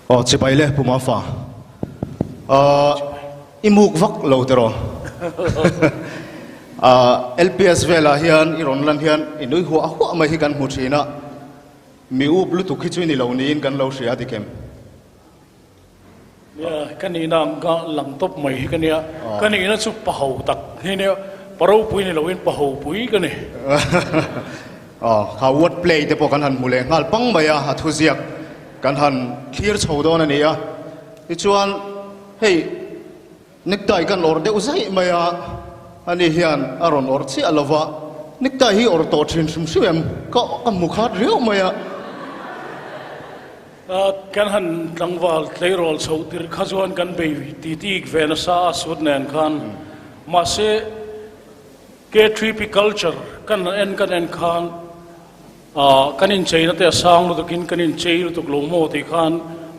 Aw chibai le Pu Mafa. Ahh i muk vak lo tiraw? Ahh LPS velah hian i rawn lan hian i nui huah huah mai hi kan hmu thin a, mi up lutuk hi chu i ni lo niin kan lo hria dik em? Nia, ka nihna ang kha lang tawp mai hi ka nia. Ka nihna chu pa ho tak hi nia, pa ropui ni loin pa ho pui ka ni. Aw, kha word play te pawh kan han hmu leh nghal pang mai a, a thuziak kan han thlir chho dawn a ni a. Tichuan, hei necktie kan awrh deuh zaih mai a, ani hian a rawn awrh chiah lo va, necktie hi awrh tawh thin hrim hrim em? Ka ka hmu khat riau mai a. Kan han tlangval tleirawl chhoh tirh kha chuan kan bei titik ve nasa a suit nen khan. Mahse, K3P culture kan en kan en khan kan incheina te a sang lutukin kan inchei lutuk lo maw tih khan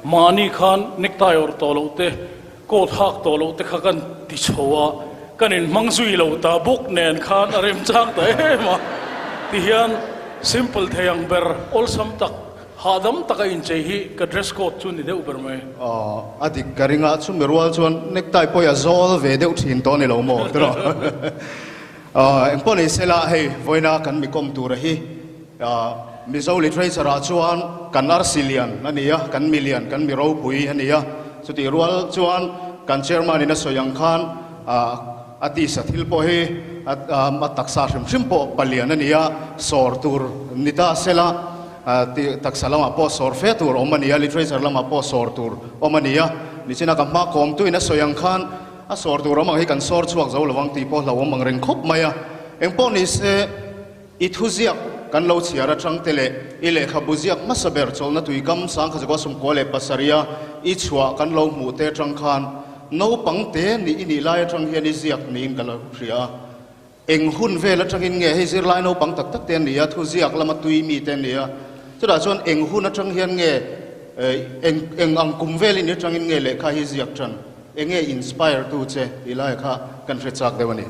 mahni khan necktie awrh tawh loh te, coat hak tawh loh te kha kan ti chho a, kan inhmang zui lo ta bawk nen khan a remchang ta em a tihian simple thei ang ber awlsam tak Hahdam taka inchei hi ka dress code chu ni deuh ber mai. Aw, a dik ka ring a, chumi rual chuan necktie pawh a zawl ve deuh thin tawh a ni lo maw tiraw? Aw, engpawh ni sela hei vawiina kan mi kawm tura hi Mizo literature ah chuan kan arsi lian a ni a, kan mi lian, kan mi ropui a ni a, chutih rual chuan kan chairman in a sawi ang khan a tisa thil pawh hi a taksa hrim hrim pawh palian a ni a, sawr tur ni ta sela. Taksa lamah pawh sawr fe tur awm a ni a, literature lamah pawh sawr tur awm a ni a. Nichina ka hma kawmtuin a sawi ang khan a sawr tur awm ang hi kan sawr chhuak zo lovang tih pawh hlauhawm ang reng khawp mai a. Engpawh ni se, i thuziak kan lo chhiar atang te leh i lehkhabu ziak hmasa ber chawlhna tuikam Sangkhazakua 97 a i chhuah kan lo hmuh te atang khan naupang te nih i nih lai atang hian i ziak niin ka lo hria a. Eng hun vel atangin nge hei zirlai naupang tak tak te an ni a, thuziak lama tui mi te an ni a, chutah chuan eng hun atang hian nge eng eng ang kum velin atangin nge lehkha hi ziak tan, eng nge inspire tu che tih lai kha kan hre chak deuh a ni.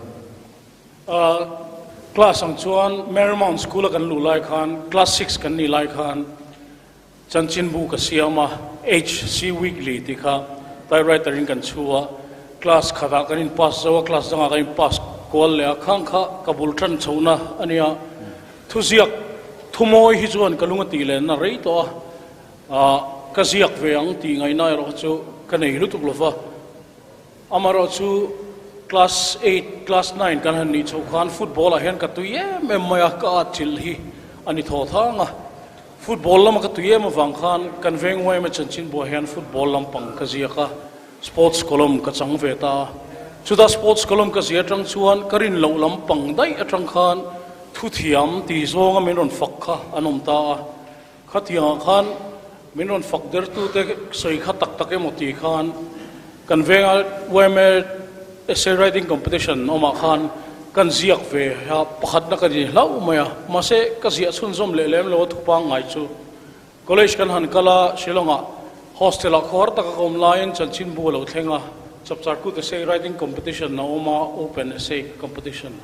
Class ang chuan Marymount School a kan luh lai khan class six kan nih lai khan Chanchinbu ka siam a, HC Weekly tih kha typewriter in kan chhu a, class khatah kan in pass zo a, class dangah kan in pass kual leh a, khang kha ka bul tan chhohna a nia. Thuziak thumawi hi chuan ka lung a tih lenna rei tawh a, ah ka ziak ve ang tih ngaihna erawh chu ka nei lutuk lo va. Amaherawhchu class eight, class nine kan han nih chhoh khan football ah hian ka tui em em mai a, ka atchilh hi a ni thaw thang a. Football lama ka tui em avang khan kan veng yma chanchinbuah hian football lampang ka ziak a, sports column ka chang ve ta a. Chuta sports column ka zia atang chuan ka rin loh lampang daih atang khan thuthiam ti zawnga min rawn fak kha an awm ta a. Khatiangah khan min rawn fak dertute sawi kha tak tak emaw ti khan kan venga yma essay writing competition awmah khan kan ziak ve a, pakhatna ka ni hlauh mai a, mahse ka ziah chhunzawm leh lem lo a thu pangngai chu. College kan han kal a, Shillong-ah hostel-ah khawhar taka ka awm laiin chanchinbu a lo thleng a, Chapchar Kut essay writing competition a awm a, open essay competition.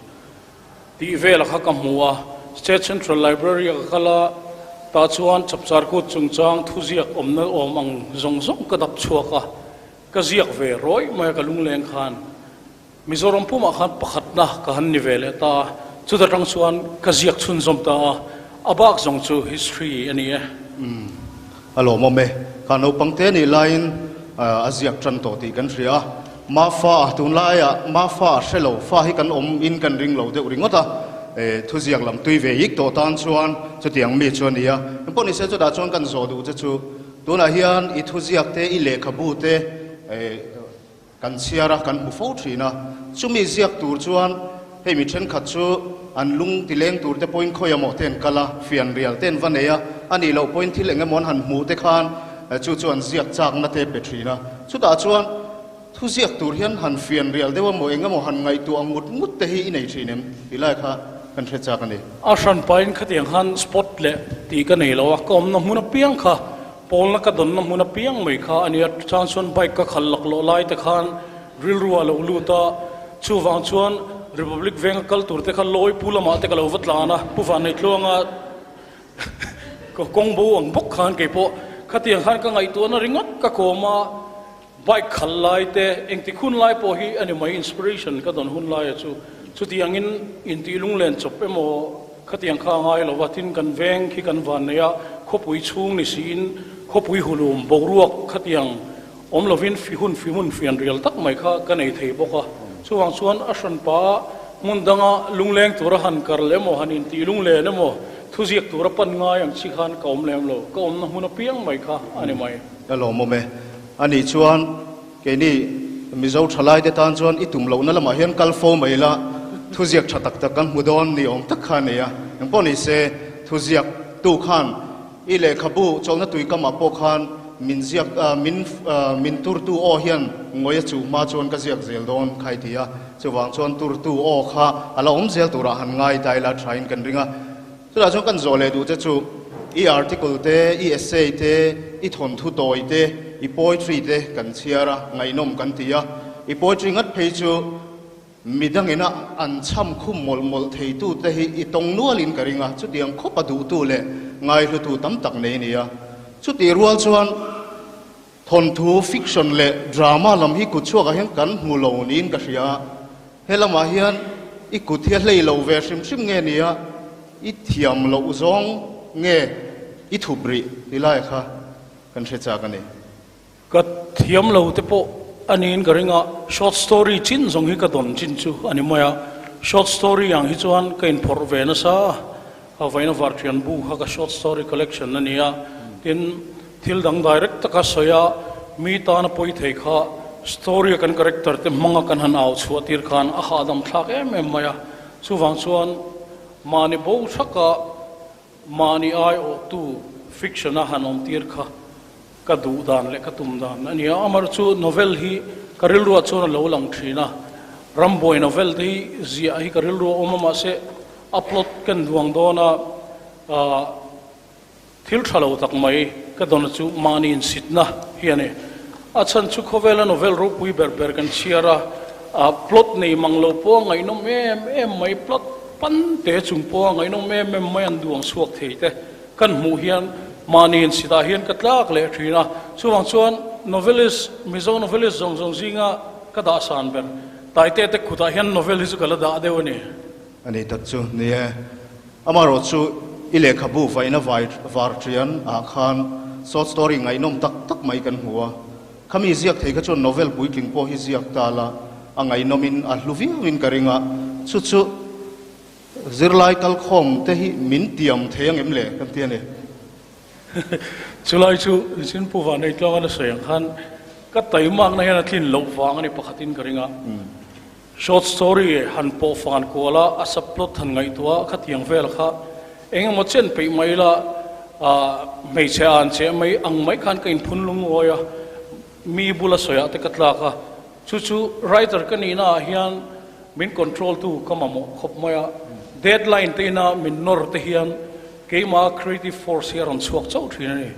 Tih velah kha ka hmu a, State Central Library a ka kal a, tah chuan Chapchar Kut chungchang thuziak awmna awm ang zawng zawng ka dap chhuak a, ka ziak ve rawih mai a ka lungleng khan Mizoram pumah khan pakhatna ka han ni ve leh ta a, chuta tang chuan ka ziak chhunzawm ta a, a bak zawng chu history a ni e. Umm, a lawmawm e. Kha naupangte nih laiin a ziak tan tawh tih kan hria a. Mafa, tunlaiah Mafa hre lo, fa hi kan awm in kan ring lo deuh ringawt a, e, thuziak lam tui ve ik tawh tan chuan chutiang mi chu a ni a. Engpawh nise chutah chuan kan zawh duh che chu, tunah hian i thuziak te, i lehkhabu te, e, kan chhiar a, kan hmu fo thin a. Chumi ziak tur chuan hei mi thenkhat chu an lung ti leng tur te pawhin khawi amaw te an kal a, fianrial te an va nei a, a nih loh pawhin thil eng emaw an han hmuh te khan chu chu an ziak chakna te pe thin a. Chutah chuan thu ziak tur hian han fianrial deuh emaw eng emaw han ngaihtuah ngut ngut te hi i nei thin em tih lai kha kan hre chak a ni. A hran pahin khatiang khan spot leh tih ka nei lo a, ka awmna hmun apiang kha Pawlna ka dawnna hmun apiang mai kha a nia, chang chuan bike ka khalh lak lawh lai te khan rilru ah lo lut a, chuvang chuan Republic Venga kal tur te kha lawi pu lamah te ka lo va tlan a, Pu Vanneitluanga kawng bo ang bawk khan keipawh. Khatiang khan ka ngaihtuahna ringawt ka kawm a, bike khalh lai te, engtik hun lai pawh hi a ni mai inspiration ka dawn hun laia chu. Chutiangin intih lunglen chawp emaw khatiang kha a ngai lo va, tin kan veng khi kan van nei a, khawpui chhung ni siin khawpui hulum boruak khatiang awm lovin fi hun fi hmun fian rial tak mai kha ka nei thei bawk a. Chuvang chuan a hranpa hmun danga lungleng tura han kar emaw han intih lunglen emaw thuziak tura pan ngai ang chi khan ka awm lem lo, ka awmna hmun apiang mai kha a ni mai. Ka lawmawm e. Ani chuan keini Mizo thalaite tan chuan i tum lohna lamah hian kal fo mai la, thuziak tha tak tak kan hmu dawn ni awm tak kha a ni a. Engpawh ni se, thuziak tu khan i lehkhabu chawlhna tui kamah pawh khan min ziak min min turtu aw hian ngawi a chuh hma chuan ka ziak zel dawn kha i ti a. Chuvang chuan turtu aw kha a la awm zel turah han ngai ta ila thain kan ring a. Chutah chuan kan zawh leh duh che chu i article te, i essay te, i thawnthu tawi te, i poetry te kan chhiar a, ngaihnawm kan ti a. I poetry ngat phei chu midangina an chham khum mawlh mawlh theitu te hi i tawng nualin ka ring a, chutiang khawpa duhtu leh ngaihlutu tam tak nei a ni a. Chutih rual chuan thawnthu, fiction leh drama lam hi kutchhuakah hian kan hmu lo niin ka hria a. He lamah hian i kut hi a hlei lo ve hrim hrim nge nia, i thiam loh zawng nge i thup rih ti lai kha kan hre chak a ni. Ka thiam lo te pawh a niin ka ring a, short story chin zawng hi ka dawn chin chu a ni mai a, short story ang hi chuan ka inphawrh ve nasa a, a vaina varṭian bu kha ka short story collection a ni a, tin thil dang direct taka sawi a, mi tana pawi thei kha story a kan character te hmanga kan han au chhuah tir khan a hahdam thlak em em mai a, chuvang chuan mahni bo thaka mahni aiawhtu fiction a han awm tir kha ka duh dan leh ka tum dan a ni a, amaherawh chu novel hi ka rilruah chuan a lo lang thin a, rambuai novel te hi ziah hi ka rilru a awm a, mahse a plot ken duang dawn a, ah thil tha lo tak mai ka dawn chu mahni insitna hi a ni. A chhan chu khawvela novel ropui ber ber kan chhiar a, ah plot nei mang lo pawh a ngaihnawm em em mai, plot pan te chung pawh a ngaihnawm em em mai an duang chhuak thei te. Kan hmuh hian mahni insitah hian ka tlak leh thin a, chuvang chuan novelist, Mizo novelist zawng zawng zinga ka dah san ber Taite te kutah hian novel hi chu ka la dah deuh a ni. A ni tak chu ni e. Amaherawh chu i lehkhabu vaihna vai var ṭian ah khan short story ngaihnawm tak tak mai kan hmu a. Khami ziak thei kha chuan novel puitling pawh hi ziak ta la, a ngaihnawmin a hlu viauin ka ring a, chu chu Zirlai kalkhawm te hi min tiam thei ang em le kan ti a ni. Chulai chu Nichin Pu Vaneitlawng an a sawi ang khan ka taimakna hian a tlin loh vang a ni pakhatin ka ring a. Short story han pawh fan kual a, a subplot han ngaihtuah a, khatiang vel kha eng emaw chen peih mai ila hmeichhe an cheh mai ang mai khan ka inphun lungawi a, mi bula sawiah te ka tlak a. Chu chu writer ka nihna ah hian Min control tu ka mamawh khawp mai a, deadline te ina min nawr te hian keimah creative force hi a rawn chhuak chauh thin a ni.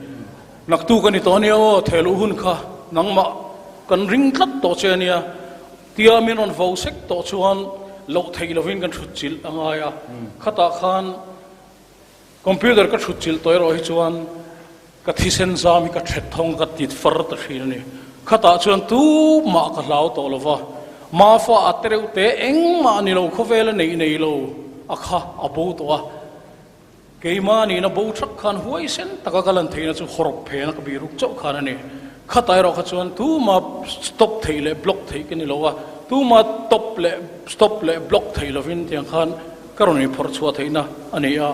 Naktuk a ni tawh a nia aw, thehluh hun kha nangmah kan ring tlat tawh che a nia, tia min rawn vo sek tawh chuan loh theih lovin kan hrut chilh a ngai a, khatah khan Computer ka thut chilh tawh erawh hi chuan ka thisen zam hi ka thet thawng ka tit far ta thin a ni. Khatah chuan tumah ka hlau tawh lo va, Mafa a te reuh te engmah ni lo khawvela neih nei lo a kha a bo tawh a. Keimah nihna bo thak khan huaisen taka ka lan theihna chu hawrawp phena ka biruk chauh khan a ni. Khatah erawh kha chuan tumah stop theih leh block theih ka ni lo a, tumah top leh stop leh block theih lovin tiang khan Ka rawn inphawrh chhuah theihna a ni a,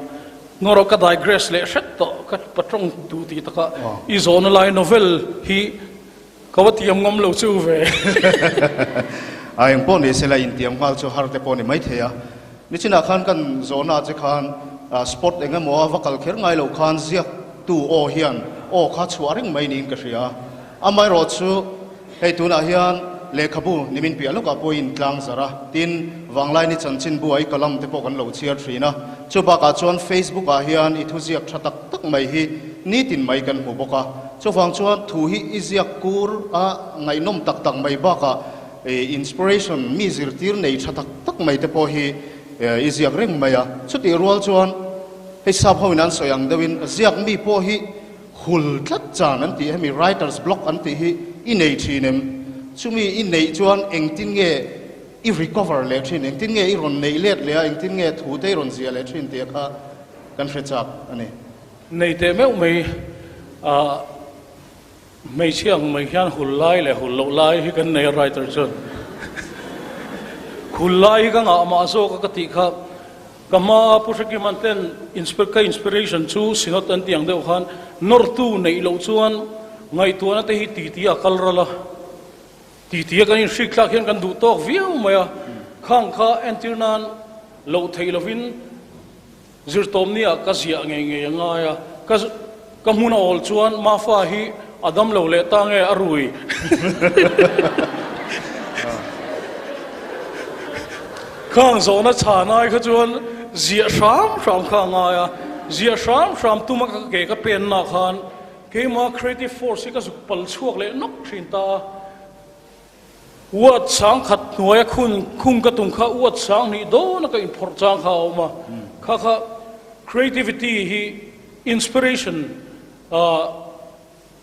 Ngawrawh ka digress leh hret tawh, ka patawng duh tih takah i zawhna lai novel hi ka va tiam ngam lo chu ve. A eng pawh ni sela intiam nghal chu har te pawh ni maithei a. Nichinah khan kan zawhna che khan spot eng emaw a va kal kher ngai loh khan ziaktu aw hian aw kha chhuah reng mai niin ka hria a. Amaherawh chu Hei tunah hian lehkhabu nimin piah lawkah pawhin tlang zar a, tin, Vanglaini chanchinbu ah i column te pawh kan lo chhiar thin a. Chu bakah chuan Facebook ah hian i thuziak tha tak tak mai hi nitin mai kan hmu bawk a. Chuvang chuan thu hi i ziak kur a ngaihnawm tak tak mai bakah inspiration mi zirtir nei tha tak tak mai te pawh hi i ziak reng mai a. Chutih rual chuan hei sap hoin an sawi ang deuhin ziak mi pawh hi. Hul tlat chan an tih hemi writer's block an tih hi i nei thin em? Chumi i neih chuan engtin nge i recover leh thin, engtin nge i rawn neih let leh a, engtin nge thu te i rawn ziah leh thin tih kha kan hre chak a ni. Nei teh meuh mai a, hmeichhia ang mai hian hul lai leh hul loh lai hi kan nei a writer chuan hul lai hi ka ngah mah zawk a ka tih kha. Ka hma Pu Hrekiman ten ka inspiration chu Synod an tih ang deuh khan nawrtu neih loh chuan ngaihtuahna te hi titi a kal ral a, titi a kan inhrik thlak hian kan duh tawk viau mai a, khang kha entir nan loh theih lovin zirtawmni ah ka ziah ngei ngei a ngai a, ka ka hmun a awl chuan Mafa hi a dam lo leh ta nge a rui. Khang zawhna chhan ai kha chuan ziah hram hram kha a ngai a, ziah hram hram tuma ka ke ka penna khan keima creative force hi ka zuk pal chhuak leh nawk thin ta a. Uat sang khat hnuaia khun khung ka tum kha uat sang hnih dawna ka inphawrh chang kha a awm a, kha kha creativity hi inspiration ah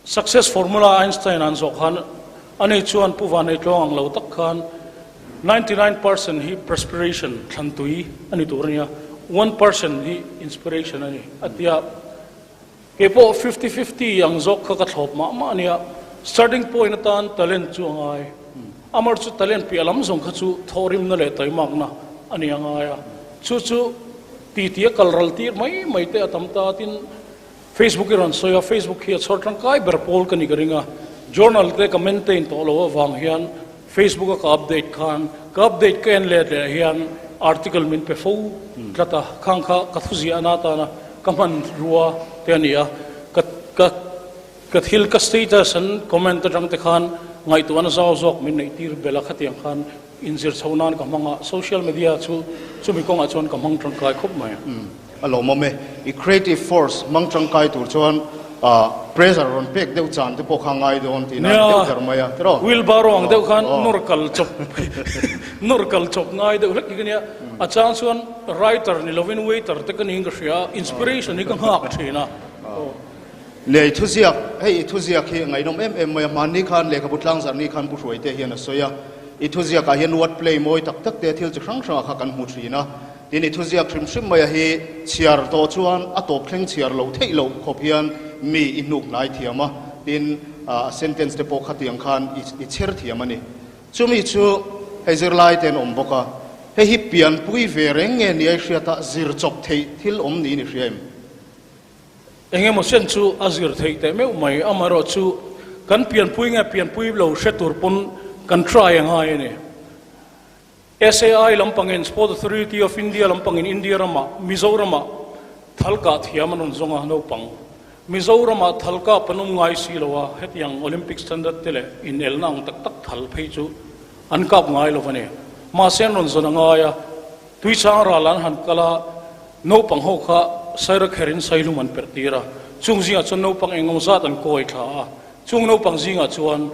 Success formula Einstein an zawh khan ani chuan Pu Vaneitlawng ang lo tak khan 99% hi perspiration, thlantui, a ni tur a nia, 1% hi inspiration a ni a ti a. Kei pawh fifty fifty ang zawk kha ka thlawp mah mah a nia. Starting point atan talent chu a ngai. Amar chu talent piah lam zawng kha chu thawhrimna leh taimakna a ni a ngai a. Chu chu titi a kal ral tir mai mai te a tam ta tin Facebook i rawn sawi a, Facebook hi a chhawr tangkai ber pawl ka ni ka ring a, journal te ka maintain tawh lo avang hian Facebook a ka update khan ka update ka en let leh hian article min pe fo tlat a, khang kha ka thuziahna atana ka hmanrua te a ni a, ka ka ka thil ka status an comment atang te khan ngaihtuahna zau zawk min neih tir belh a, khatiang khan inzir chho nan ka hmang a, social media chu chumi kawngah chuan ka hmang tangkai khawp mai. A lawmawm e. I creative force hmang tangkai tur chuan pressure rawn pek deuh chan te pawh kha ngai dawn tih nan deuh ber mai a, tiraw? Wheelbarrow ang deuh khan nawr kal chawp nawr kal chawp ngai deuh hlek hi ka nia. A chang chuan writer ni lovin waiter te ka niin ka hria a, inspiration hi ka nghak thin a. Lei thuziak, Hei i thuziak hi ngaihnawm em em mai a, hmanni khan lehkhabu tlangzarh ni khan Pu Hruaite hian a sawi a, i thuziakah hian word play mawi tak tak te thil chi hrang hrangah kha kan hmu thin a, tin i thuziak hrim hrim maia hi chhiar tawh chuan a tawp thleng chhiar loh theih loh khawp hian mi i hnuk hnai thiam a, tin a sentence te pawh khatiang khan i chher thiam a ni. Chumi chu hei zirlai te an awm bawk a, hei hi pianpui ve reng nge ni a i hriat a, zir chawp theih thil awm niin i hria em? Eng emaw sen chu a zir theih teh meuh mai, amaherawh chu kan pianpui nge pianpui lo hre tur pawn kan try a ngai a ni. SAI lampangin, Sport Authority of India lampangin India ramah, Mizoramah thal kah thiam an rawn zawng a, naupang. Mizoramah thal kap an awm ngai si lo a, hetiang Olympic standard te leh inelna ang tak tak thal phei chu an kap ngai lo a ni. Mahse an rawn zawn a ngai a, Tuichang ral an han kal a, naupang ho kha Sairakherin Sailum an perh tir a, chung zingah chuan naupang engemaw zat an kawi thla a, chung naupang zingah chuan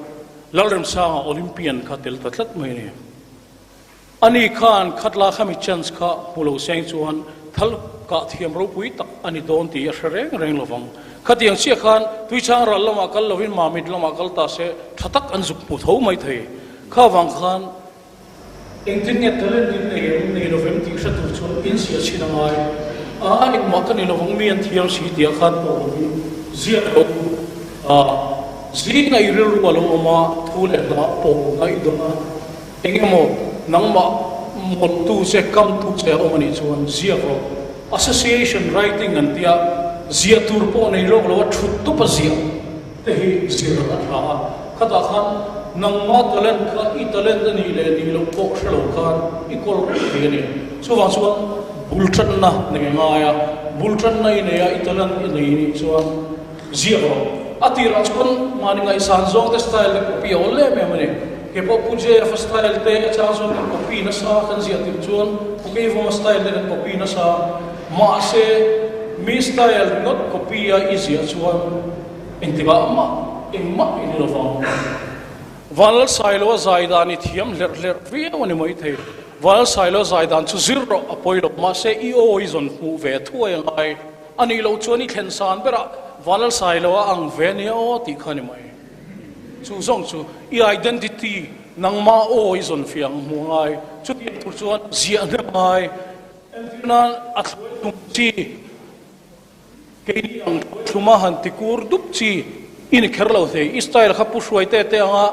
Lalremsanga Olympian kha tel ta tlat mai a ni. Ani khan khatla khami chance kha hmu lo seng chuan thal kah thiam ropui tak a ni dawn tih a hre reng reng lovang. Khatiang chiah khan Tuichang ral lamah kal lovin Mamit lamah kal ta se tha tak an zuk hmu tho mai thei. Kha vang khan Engtin nge talent in nei em nei lo vem tih hre tur chuan in ziah chhin a ngai a, a engmah ka ni lovang mi an thiam si tih ah khan pawh lovin ziak lo a, zing a i rilru a lo awm a, thu leh hla pawh na i dawn a, eng emaw nangmah mawltu che kamtu che a awm a nih chuan ziak rawh. Association writing an tia ziah tur pawh nei lawk lo a thut tawp a ziah. Te hi zir a tha a, khatah khan nangma talent kha i talent a nih leh nih loh pawh hre lo khan i kawl reng thei a ni. Chuvang chuan bul tanna nei a ngai a, bul tanna i nei a, i talent i nei nih chuan ziak rawh. A tirah chuan mahni ngaihsan zawng te style te copy a awl em em a ni. Kei pawh Pu JF-a style te a chang chuan kan copy nasa kan ziah tirh chuan Pu Keivawma style te kan copy nasa. Mahse mi style ringawt copy a i ziah chuan Engtikah mah engmah i ni lovang. Val Sailoa zai dan i thiam hlerh hlerh viau a ni maithei. Val Sailoa zai dan chu zir rawh a pawi lo. Mahse i aw i zawn hmuh ve thuai a ngai. A nih loh chuan i thlen san berah. Vanlalsailoa a ang ve nia aw tih kha a ni mai. Chu zawng chu i identity nangmah aw i zawn fiah ang hmuh ngai. Chutiang tur chuan ziah hnem ngai. Entir nan a thluai tum chi keini ang thluai thluma han ti kur dup chi i ni kher lo thei. I style kha pu hruai te te anga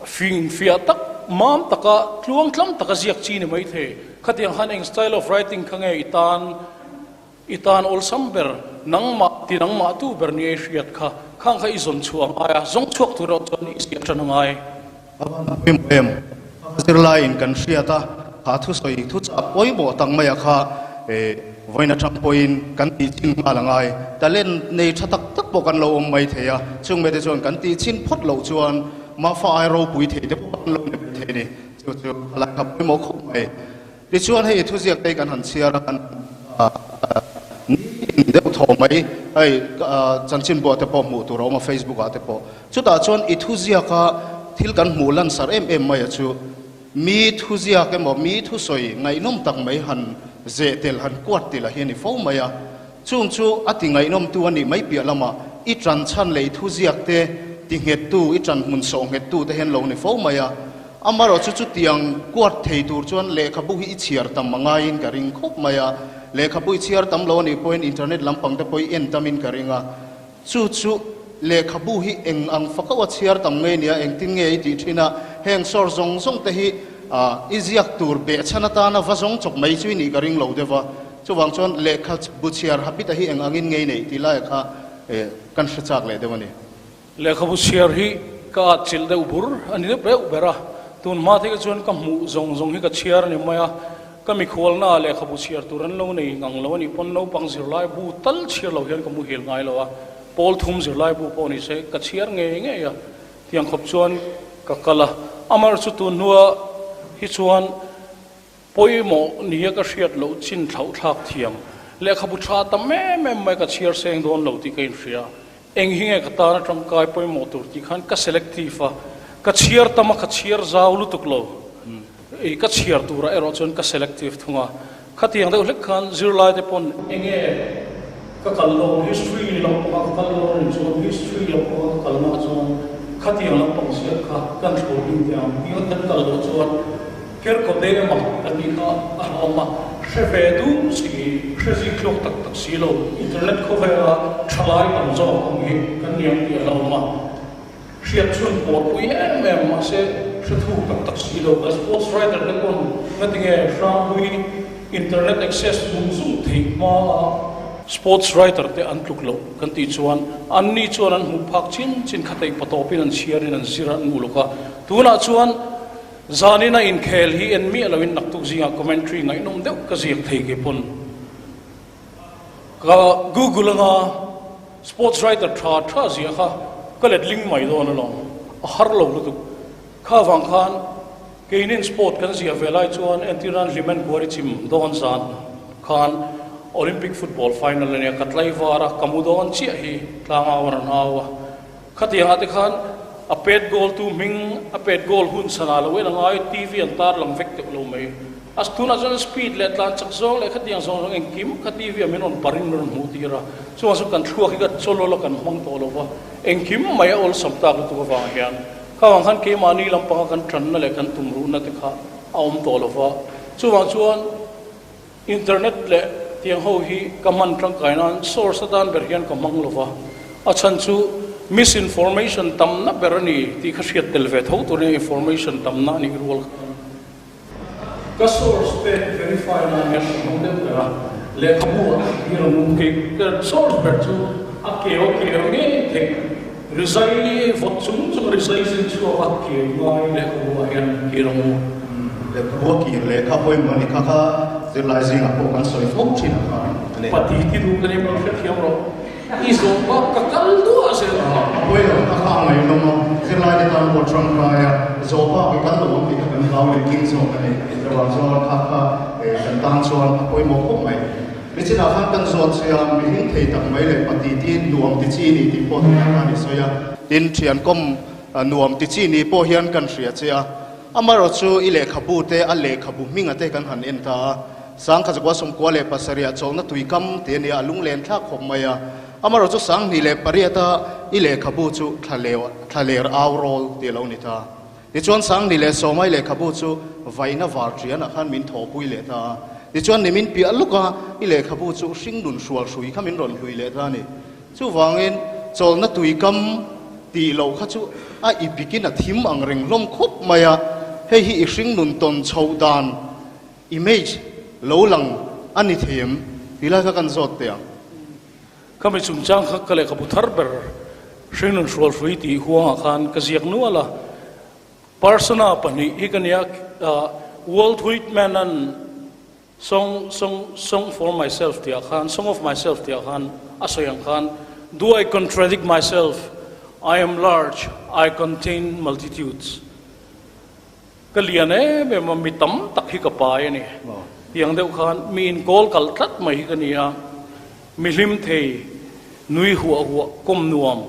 fing fiah tak mam taka tluang tlang taka ziak chi ni mai thei. Khatiang khan eng style of writing kha nge i tan I tan awlsam ber, nangmah ti nangmah tu ber ni ei hriat kha, khang kha i zawn chhuah a ngai a, zawng chhuak tur erawh chuan i ziah tan a ngai. A van pawimawh em? Kha zirlaiin kan hriat a, kha thusawi thuchah pawimawh tak maia kha vawiin atang pawhin kan tih chin nghal a ngai. Talent nei tha tak tak pawh kan lo awm mai thei a, chung mite chuan kan tih chin phawt loh chuan Mafa ai ropui thei te pawh kan lo ni mai thei a ni. Chu chu a lai kha pawimawh khawp mai. Tichuan hei thuziak te hi kan han chhiar a, kan nitin deuh thaw mai, hei chanchinbuah te pawh hmuh tur a awm a, Facebook ah te pawh. Chutah chuan i thuziak a thil kan hmuh lansar em em mai a chu, mi thuziak emaw mi thusawi ngaihnawm tak mai han zeh tel han kuat tel a hi a ni fo mai a. Chung chu a ti ngaihnawmtu a nih mai piah lamah i ṭan chhan leh i thuziak te ti nghettu, i ṭan hmun sawh nghettu te hian lo ni fo mai a. Amaherawh chu chutiang kuat thei tur chuan lehkhabu hi i chhiar tam a ngaiin ka ring khawp mai a, lehkhabu i chhiar tam lo a nih pawhin internet lampang te pawh i en tamin ka ring a, chu chu lehkhabu hi eng ang fakauh a chhiar tam ngei nia engtin nge i tih thin a, heng source zawng zawng te hi i ziak tur behchhan atana va zawng chawp mai chu i nih ka ring lo deuh a, chuvang chuan lehkhabu chhiar habit-a hi eng angin ngei neih tih laia kha kan hre chak leh deuh a ni. Lehkhabu chhiar hi ka atchilh deuh bur a ni deuh reuh ber a, tun hma thei chuan ka hmuh zawng zawng hi ka chhiar a ni mai a, ka mikhualna ah lehkhabu chhiar tur an lo nei ngang lo a nih pawn naupang zirlai bu tal chhiar lo hian ka muhil ngai lo a, pawl thum zirlai bu pawh ni se ka chhiar ngei ngei a, tiang khawp chuan ka kal a, amar chu tun hnua hi chuan Pawimawh nia ka hriat loh chin thlauh thlak thiam. Lehkhabu tha tam em em mai ka chhiar seng dawn lo tih ka inhria. Eng hi nge ka tan atangkai pawimawh tur tih khan ka selective a, ka chhiar tam a, ka chhiar zau lutuk lo. I ka chhiar turah erawh chuan ka selective thung a. Khatiang deuh hlek khan zirlai te pawn enge ka kal dawn, history lampanga ka kal dawn anih chuan history lampanga ka kal na chuan khatiang lampang ziak kha kan thlawr ding teh ang tih kan kal loh chuan Kerkaw te emaw kan tih kha a hlawm a, hre ve dum si, hre zik thlawk tak tak si lo, internet khawvela thalai tam zawk ang hi kan niam tih a hlawm a, hriat chhun pawrpui em em mahse hre thuk tak tak si lo, kan sports writer te pawn ngatinge hrangpui internet access zung zung theih hma a, sports writer te an tluk loh kan tih chuan anni chuan an hmuh phak chin chin kha theih patawpin an chhiarin an zir an uluk a, tunah chuan Zanin a inkhel hi en miah loin naktuk zingah commentary ngaihnawm deuh ka ziak thei kei pawn ka google anga sports writer tha tha ziah kha ka let ling mai dawn alawm a har lo lutuk. Kha vang khan keinin sport kan ziah ve lai chuan entir nan Hlimen Kuari chim dawn zan khan Olympic football final ania ka tlaivar a ka mu dawn chiah hi tlangau a rawn au a. Khatiangah te khan a pet goal tu hming, a pet goal hun chhanah lo en a ngai, TV an tar lang vek teuh lo mai. A tunah chuan speed leh tlan chak zawng leh khatiang zawng zawng engkim kha TV ah min rawn parin min rawn hmuh tir a. Chuvang chu kan thluak hi ka chawlawl a kan hmang tawh lo va, engkim mai a awlsam tak lutuk avang hian khavang khan keimahni lampanga kan tanna leh kan tumruhna te kha a awm tawh lo va. Chuvang chuan Internet leh tiang ho hi ka hman tangkai nan source atan ber hian ka hmang lo va, a chhan chu misinformation tamna ber a ni tih kha hriat tel ve tho turin information tamna a nih rual khan ka source te verify nan hian ka hmang deuh ber a, lehkhabu ah hi rawn awm kei ka source ber chu a keu a keu ngei theih rizai vawt chung chung rizai zin chhuak a keu ngai lehkhabu ah hian hi rawn awm. Lehkhabu a kir leh kha pawimawh a ni kha kha zirlai zingah pawh kan sawi fo thin a kha a ni. Pati ti duh ka nia min hrethiam rawh. I zawh bak ka kal duah zel a. A pawi lo kha kha a ngaihnawm a, zirlai te tan pawh tangkai a, zawh bak i kal lo ang tih kha kan hlau leh king zawk a ni. Chuvang chuan kha kha kan tan chuan a pawimawh khawp mai. Nichinah khan kan zawt che a, mihring thei tak mai leh pati tin nuam ti chi ni tih pawh tunah khan i sawi a. Tin, thian kawm nuam ti chi ni pawh hian kan hria che a. Amaherawh chu i lehkhabu te, a lehkhabu hminga te kan han en ta a, Sangkha Zakua 97 chawlhna tuikam tih a nia, a lunglen thlak khawp mai a. Amaherawhchu 2008-a i lehkhabu chu Thlaler Au Rawl tih a lo ni ta. Tichuan 2010-a i lehkhabu chu Vaina Var Ṭianah khan min thawhpui leh ta a. Tichuan nimin piah luka i lehkhabu chu Hringnun Hrual Hrui kha min rawn hlui leh ta a ni. Chuvangin chawlhna tuikam tih loh kha chu a i bikin a thim ang reng hlawm khawp mai a, hei hi i hringnun tawn chhoh dan image lo lang a ni thei em? Ti lai kha kan zawt teh ang. Khami chungchang kha ka lehkhabu thar ber hringnun hrual hrui tih huangah khan ka ziak nual a, Persona pahnih hi ka nia, Walt Whitman-a'n Song, song, song for myself tih ah khan, song of myself tih ah khan a sawi ang khan, Do I contradict myself? I am large, I contain multitudes. Ka lian em em a, mi tam tak hi ka pai a ni. Tiang deuh khan mi inkawl kal tlat mai hi ka ni a, mi hlim thei, nui huah huah, kawm nuam,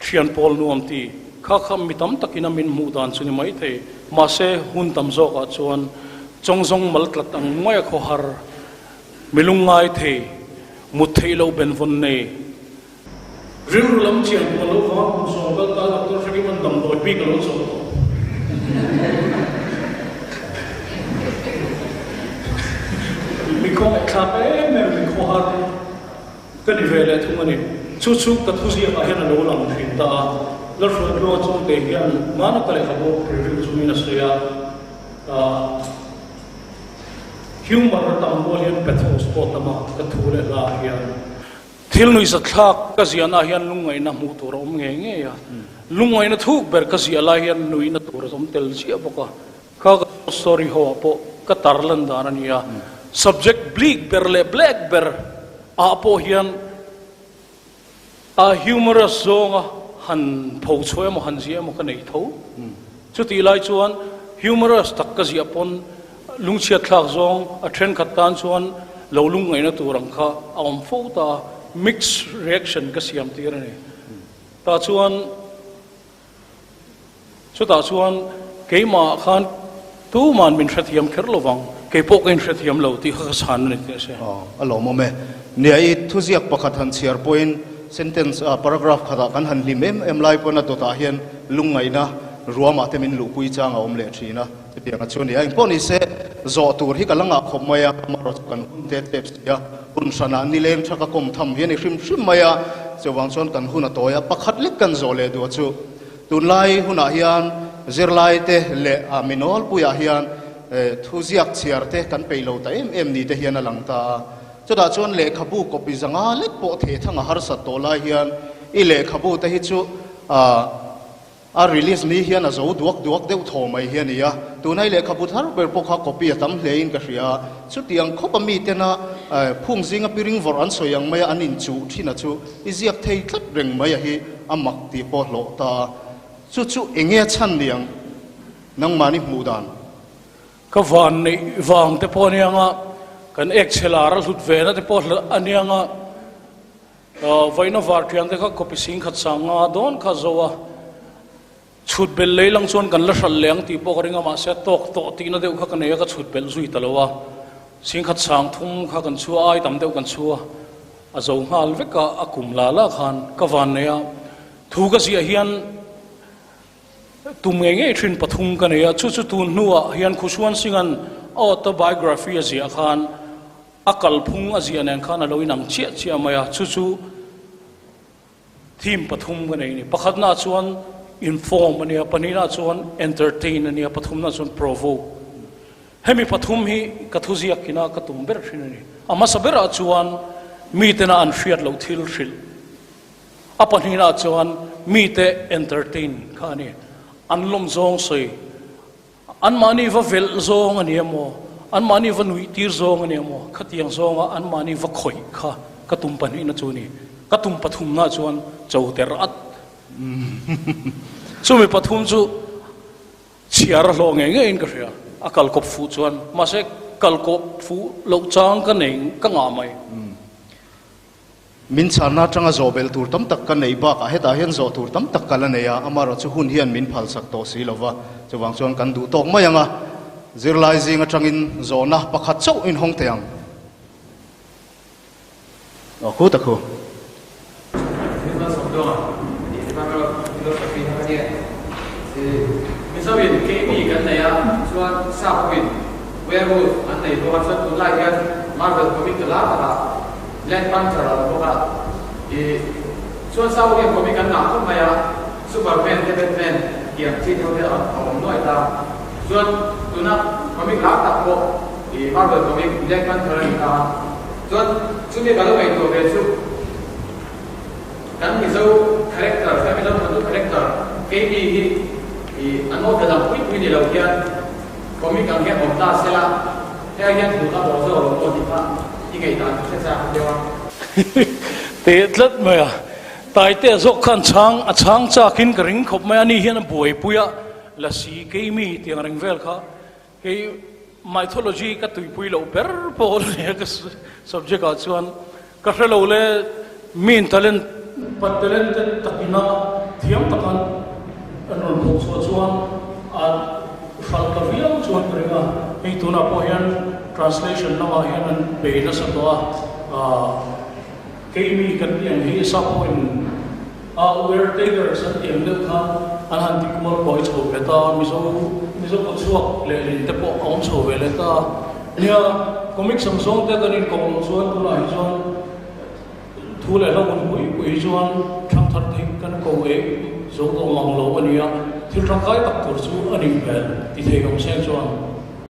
Thian pawl nuam ti kha kha mi tam takin a min hmuh dan chu ni mai thei. Mahse, hun tam zawkah chuan chawngzawng mal tlat ang mai a khawhar, mi lungngai thei, mut theih loh benvawn nei. Rilru lam chian pawl lo vang kum sawm kal ta Doctor Hrekiman damdawi bik a lo chawh tawh. Mi khawngaihthlak em em, mi khawhar. Ka ni ve leh thung a ni. Chu chu ka thuziakah hian a lo lang thin ta a. Lalhruaitluanga chungte hian hmana ka lehkhabu review chungin a sawi a, Humor a tam rual hian pathos pawh a tam a, ka thu leh hlaah hian. Thil nuihzatthlak ka ziahnaah hian lungngaihna hmuh tur a awm ngei ngei a. Lungngaihna thuk ber ka ziah lai hian nuihna tur a awm tel ziah bawk a. Kha ka short story ho ah pawh ka tar lan dan a ni a, subject bleak ber leh black ber ah pawh hian a humorous zawnga han pho chhuah emaw han ziah emaw ka nei tho. Chutih lai chuan humorous tak ka ziah pawn lungchhiat thlak zawng a thenkhat tan chuan lo lungngaihna tur ang kha a awm fo ta a, mixed reaction ka siam tir a ni. Tah chuan. Chutah chuan keimahah khan tuman min hrethiam kher lo vang, kei pawh ka inhrethiam lo tih kha ka chhan a ni tih a hre. Aw, a lawmawm e. Nia, i thuziak pakhat han chhiar pawhin sentence, paragraph khatah kan han hlim em em lai pawn a dawtah hian lungngaihna ruamah te min luhpui chang a awm leh thin a, chutianga chu a ni a. Engpawh ni se, zawh tur hi ka la ngah khawp mai a, amaherawhchu chu kan hun te tep si a, hun hranah nileng tha ka kawm tham hi a ni hrim hrim mai a, chuvang chuan kan hun a tawi a, pakhat lek kan zawh leh duh a chu. Tunlai hunah hian zirlaite leh a mi nawlpuiah hian thuziak chhiar te kan peih lo ta em em ni te hian a lang ta a. Chutah chuan lehkhabu copy zanga lek pawh thehthang a harsat tawh lai hian i lehkhabu te hi chu a release ni hian a zo duak duak deuh thaw mai hi a ni a. Tuna i lehkhabu thar ber pawh kha copy a tam hlein ka hria a. Chutiang khawp a mitena phung zinga piring vawrh an sawi ang maia an inchuh thin a chu I ziak thei tlat reng mai a hi a mak tih pawh hlawh ta a. Chu chu enge a chhan ni ang? Nangmahni hmuh dan. Ka van neih vang te pawh a niang a, kan ek chhe lar a hlut ve na te pawh a niang a, vawiina varṭian te kha copy singkhat sang nga dawn kha zo a, chhut belh lei lang chuan kan la hralh leh ang tih pawh ka ring a, mahse a tawk tawh tihna deuh kha ka nei a, ka chhut belh zui ta lo a, singkhat sang thum kha kan chhu a, ai tam deuh kan chhu a. A zo nghal vek a, a kum la la khan ka van nei a, thu ka ziah hian tum ngei ngei thin pathum ka nei a, chu chu tun hnuah hian Khusuan Singh-a'n a autobiography a ziah khan a kalphung a ziah nen khan a lo inang chiah chiah mai a, chu chu theme pathum ka nei a ni. Pakhatnaah chuan inform a nia, pahnihnaah chuan entertain a nia, pathumnaah chuan provoke. Hemi pathum hi ka thuziak ina ka tum ber thin a ni. A hmasa berah chuan mitena an hriat loh thil hrilh. A pahnihnaah chuan mite entertain kha a ni. An lawm zawng sawi, anmahni va velh zawng a ni emaw, anmahni va nuih tir zawng a ni emaw, khatiang zawnga anmahni va khawih kha ka tum pahnihna chu a ni. Ka tum pathumnaah chuan cho ter at. Chumi pathum chu. Chhiar a hlawh ngei ngeiin ka hria, a kal kawp fuh chuan. Mahse, kal kawp fuh loh chang ka nei ka ngah mai. Min chhanna atanga zawh belh tur tam tak ka neih bakah hetah hian zawh tur tam tak ka la nei a, amaherawhchu hun hian min phalsak tawh si lo va, chuvang chuan kan duh tawk mai ang a, zirlai zing atangin zawhna pakhat chauh in hawng thei ang. Aw khu ta khu. Tluanga i Department of Philosophy kha ka nia. Mizoin keimi kan nei a, chuan sap pawhin werewolf an nei bawk a, chuan tunlai hian Marvel comic ka lar takah Black Panther a awm bawk a. Chuan sap ho hian comic an ngah khawp mai a, Superman te Batman tiang chi deuh te a awm nuai ta. Chuan tuna comic lar tak pawh Marvel comic Black Panther a ni ta a. Chuan chumi ka lo ngaihtuah ve chu kan Mizo character, kan Mizo thawnthu character keimi hi ih an awm ve dang pui pui ni lo hian comic ang hian awm ta sela hei hian hmuh a bawh zawk lo pawh tih kha i ngaihdan ka hre chak deuh a. Teh tlat mai a, Taitea zawk khan chhang a chhang chakin ka ring khawp mai a, ani hian a buaipui a, lasi keimi tih ang reng vel kha Hei mythology ka tuipui loh ber pawh a nia ka subject ah chuan ka hre lo le min talent pa talented takina thiam taka an rawn thawk chhuah chuan a hralh ta viau chuan ka ring a, hei tunah pawh hian translation lamah hian an bei nasa tawh a, Keimi kan tih ang hi sap pawhin a were takers an tih ang deuh khan an han ti kual kawi chho ve ta a, Mizo Mizo kawt chhuak leh lin te pawh a awm chho ve leh ta a. Nia, comic sam zawng te kan inkawm loh chuan tunah hi chuan thu leh hla hun pui pui hi chuan thangthar te hi kan ko eh zo tawh mang lo a nia, thil tangkai tak tur chu a nih hmel ti thei awm seng chuan.